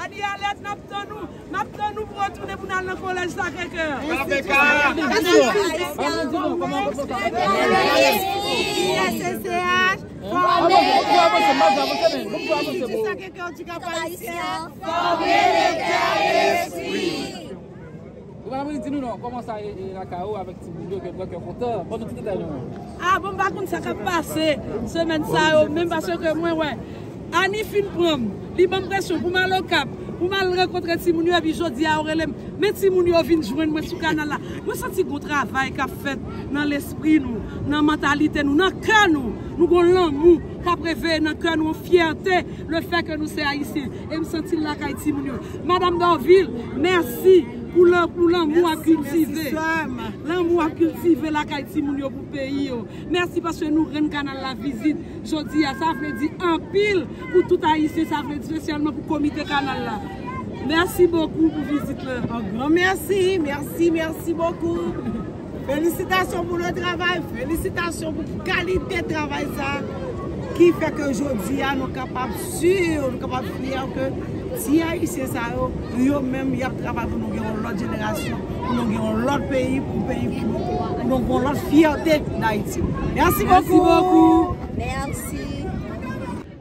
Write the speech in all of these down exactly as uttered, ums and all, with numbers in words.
Ani Alèt, n ap tann ou. M ap tann ou pou retounen pou n al nan kolèj Sacré-Cœur. Sacré-Cœur du Cap Haïtien. Ou pa vin di nou non, kòman sa ye, e, lakay ou avèk timoun yo, ke blan kè kontan, ban nou ti detay nou. Ah, bon, m pa konn sa k ap pase semèn sa yo, menm paske mwen wè, Ani fin pran m, li ban m presyon pou m al Okap, pou m al rankontre timoun yo, epi jodi a, yo rele m. Men timoun yo vin jwenn mwen sou kanal la. Mwen santi gon travay k ap fèt nan lespri nou, nan mantalite nou, nan kè nou. Nou gon lanmou k ap reveye nan kè nou, yon fyète, le fè ke nou se Ayisyen. E m santi l lakay timoun yo. Madanm Dorvil, mèsi pou lan-, pou lanmou w ap kiltive. Lanmou w ap kiltive lakay timoun yo pou peyi yo. Mèsi paske nou rann kanal la vizit jodi a. Sa vle di anpil pou tout Ayisyen, sa vle di espesyalman pou komite kanal la. Mèsi bokou pou vizit la. Un grand merci, merci, merci beaucoup. Félicitations pour le travail, félicitations pour kalite travay sa ki fè ke jodi a nou kapab si, nou kapab fyè ke ti Ayisyen sa yo, yo menm y ap travay pou nou gen yon lòt jenerasyon, pou nou gen yon lòt peyi, pou peyi pou nou, pou nou gen yon lòt fyète d Ayiti. Merci beaucoup. Merci beaucoup. Merci.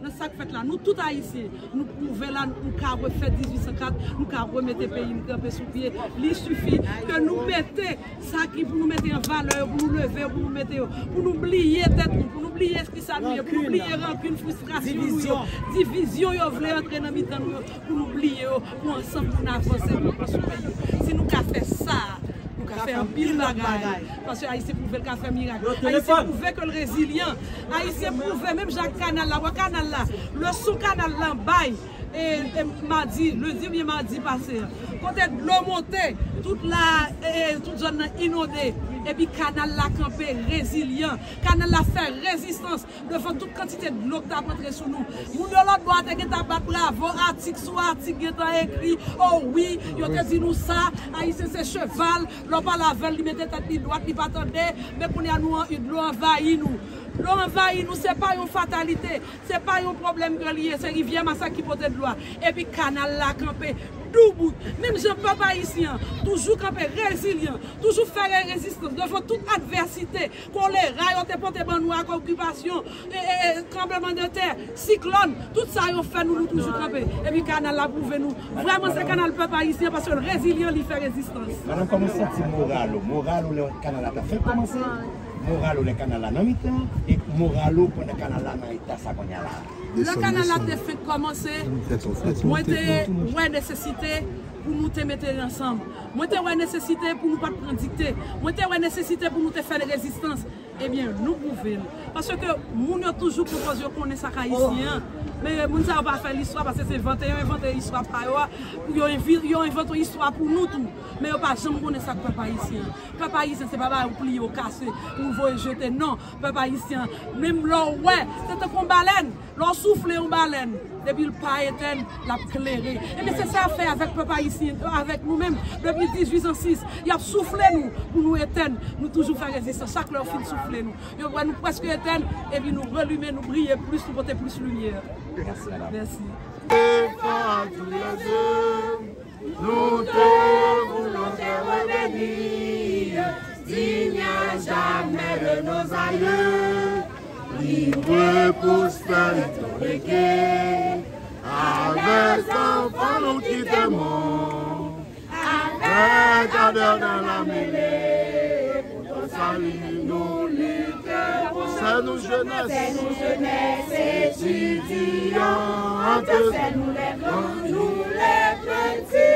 Nan sa k fèt la, nou tout Ayisyen, nou pwouve la, nou ka refè dizuit san kat, nou ka remete peyi n kanpe sou pye. Li sifi ke nou mete sa ki pou nou mete an valè yo, pou nou leve yo, pou nou mete yo, pou nou bliye tèt nou, pou nou bliye kisa nou ye, pou nou bliye rankin, fristrasyon nou yo, divizyon yo vle antre nan mitan nou yo, pou nou bliye yo, pou ansanm pou n avanse, pou n konstwi peyi yo. Si nou ka fè sa, nou ka fè anpil bagay. Paske Ayisyen pwouve l ka fè mirak. Ayisyen pwouve ke l rezilyan. Ayisyen pwouve, menm jan ak kanal la, wè kanal la, leson kanal la bay, e, e, madi, lendi oubyen madi pase a. Kote dlo monte, tout la, e, e, tout zòn nan inonde. Epi kanal la kanpe, rezilyan. Kanal la fè rezistans devan tout kantite dlo k t ap antre sou nou. Moun yo lòt bò a te gentan ap bat bravo, atik sou atik gentan ekri. O wi, yo te di nou sa, Ayisyen se cheval. Lè w pale avè l, li mete tèt li dwat, li pa tande. Men kounye a, nou an, dlo anvayi nou. Dlo anvayi nou, se pa yon fatalite. Se pa yon pwoblèm ke li ye, se rivyè Masak ki pote dlo a. Epi kanal la kanpe doubout. Menm jan pèp ayisyen an toujou kanpe rezilyan, toujou fè rezistans devan tout advèsite, kolera yo te pote ban nou ak okipasyon, e, e, e, tranblemanntè, siklòn, tout sa yo fè nou, nou toujou kanpe. Epi kanal la pwouve nou, vrèman se kanal pèp ayisyen paske l rezilyan, li fè rezistans. Madanm, kòman w santi moral ou? Moral ou lè kanal la ta fenk kòmanse? Moral ou lè kanal la nan mitan, e moral ou pandan kanal la nan eta sa kounye a la? Lè kanal la te fenk kòmanse, mwen te wè nesesite pou nou te mete ansanm. Mwen te wè nesesite pou nou pa t pran dikte. Mwen te wè nesesite pou nou te fè rezistans. Ebyen, nou pwouve l. Paske moun yo toujou pran pòz yo konnen sa k ayisyen an. Men moun sa yo pa fè listwa paske se vanteyen yo envante istwa pa yo a. Pou yo envi-, yo envante yon istwa pou nou tou. Men yo pa janm konnen sa k pèp ayisyen an. Pèp ayisyen, se pa bagay ou pliye, ou kase, ou voye jete, non. Pèp ayisyen, menm lè w wè, se tankou yon balèn. Lè w soufle yon balèn, depi l pa etèn, l ap klere. Ebyen, se sa y ap fè avèk pèp ayisyen, avèk nou menm. Depi dizuit san sis, y ap soufle nou pou nou etèn. Nou toujou fè rezistans. Chak lè yo fin soufle nou, yo wè nou prèske etèn, epi nou relimen, nou briye plis, nou pote plis limyè. Mèsi. Mèsi. Efò a tou lè de. Nous te voulons te revenir, dignes jamais de nos aïeux, libres, prospères et tout légués, avec enfants nous qui t'aimons, avec adhère dans la mêlée. Sali nou lite pou sè nou jenès, sè nou jenès etidyan, sè nou lè gran, nou lè kredi.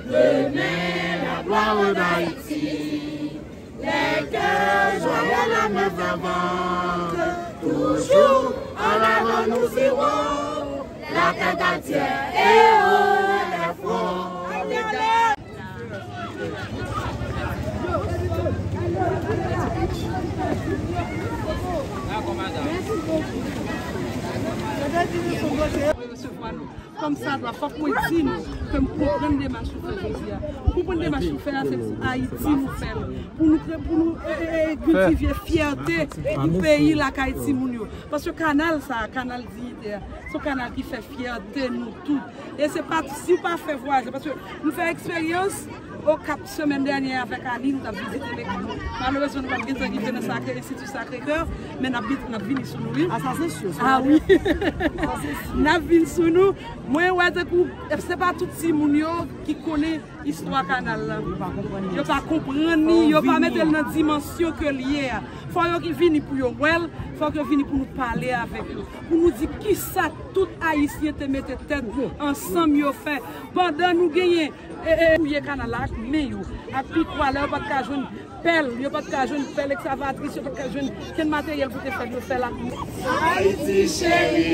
Demen, la gloire d'Haïti, les cœurs joyeux, l'âme fervente, toujours en avant nous irons, la tête à terre et haut les fronts. Vwa nou kòm sa dwa, fòk mwen di nou ke m konprann demach nou fè jodi a. Ou konprann demach nou fè a, se pou Ayiti nou fè l. Pou nou, pou nou e, e, e, kiltive fyète pou peyi lakay timoun yo. Paske kanal sa, kanal Diyite a, se yon kanal ki fè fyète nou tout. E se pa, si w pa fè vwayaje, paske nou fè eksperyans Okap semèn dènyè avèk Aline, nou t ap vizite lekòl. Malerezman, nou pa t gen tan rive nan Sacré, Enstiti Sacré Cœur, men n ap vin, n ap vini sou nou, wi. Ah, sa se si. Ah, wi. Sa se si. N ap vin sou nou. Mwen wè tankou, se pa tout timoun yo ki konnen istwa kanal la. Yo pa konprann li. Yo pa konprann li, yo pa mete l nan dimansyon ke l ye a. Fò yo ki vini pou yo wè l, fò yo vini pou nou pale avèk yo. Pou nou di kisa tout Ayisyen te mete tèt ansanm yo fè. Pandan nou genyen e, e, fouye kanal la ak men yo, ak pikwa, lè yo pa t ka jwenn pèl, yo pa t ka jwenn pèl ekskavatris, yo pa t ka jwenn kenn materyèl pou te fè l, yo fè l ak men. Ayiti cheri,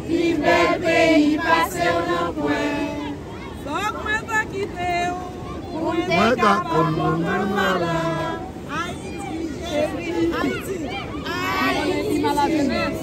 pi bèl peyi pase w nan pwen. Fòk mwen ta kite w pou mwen te ka konn moun nan la. Ayiti cheri, Ayiti, Ayiti cheri.